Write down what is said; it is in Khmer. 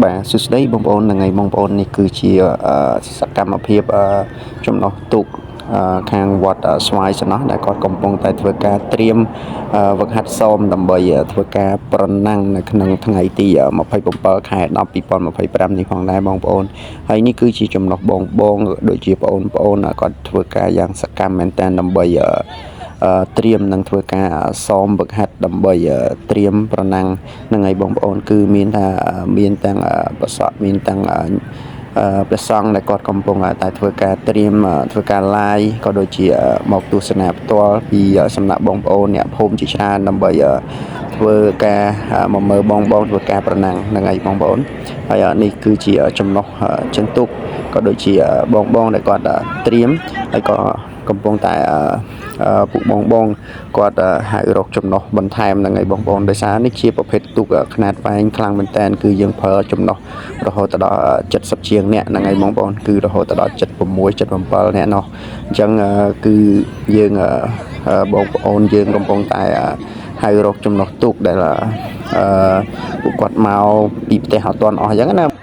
បាទសួស្តីបងប្អូនហ្នឹងហើយបងប្អូននេះគឺជាអឺសកម្មភាពអឺចំណុះទូកអឺខាងវត្តអឺស្វាយសំណោះដែលគាត់កំពុងតែធ្វើការត្រៀមអឺវឹកហាត់សមដើម្បីអឺធ្វើការប្រណាំងនៅក្នុងថ្ងៃទី27ខែ10 2025នេះផងដែរបងប្អូនហើយនេះគឺជាចំណុះបងបងដូចជាបងប្អូនគាត់ធ្វើការយ៉ាងសកម្មមែនទែនដើម្បីអឺ អឺត្រៀមនឹងធ្វើការសមវឹកហាត់ដើម្បីអឺត្រៀមប្រណាំងនឹងឲ្យបងប្អូនគឺមានថាមានទាំងអឺប្រសក់មានទាំងអឺអឺព្រះសង្ឃដែលគាត់កំពុងតែធ្វើការត្រៀមធ្វើការ live ក៏ដូចជាមកទស្សនាផ្ទាល់ពីសំណាក់បងប្អូនអ្នកភូមិជាច្រើនដើម្បីអឺធ្វើការមកមើលបងបងធ្វើការប្រណាំងនឹងឲ្យបងប្អូនហើយនេះគឺជាចំណុះចិនទុកក៏ដូចជាបងបងដែលគាត់ត្រៀមហើយក៏កំពុងតែអឺ អឺពួកបងបងគាត់អឺហៅរកចំណុះបន្ថែមហ្នឹងឯងបងប្អូនដោយសារនេះជាប្រភេទទូកខ្នាតវែងខ្លាំងមែនតើគឺយើងប្រើចំណុះរហូតដល់70ជាងអ្នកហ្នឹងឯងបងប្អូនគឺរហូតដល់76 77អ្នកនោះអញ្ចឹងអឺគឺយើងអឺអឺបងប្អូនយើងកំពុងតែអឺហៅរកចំណុះទូកដែលអឺពួកគាត់មកពីផ្ទះអត់ទាន់អស់អញ្ចឹងណា។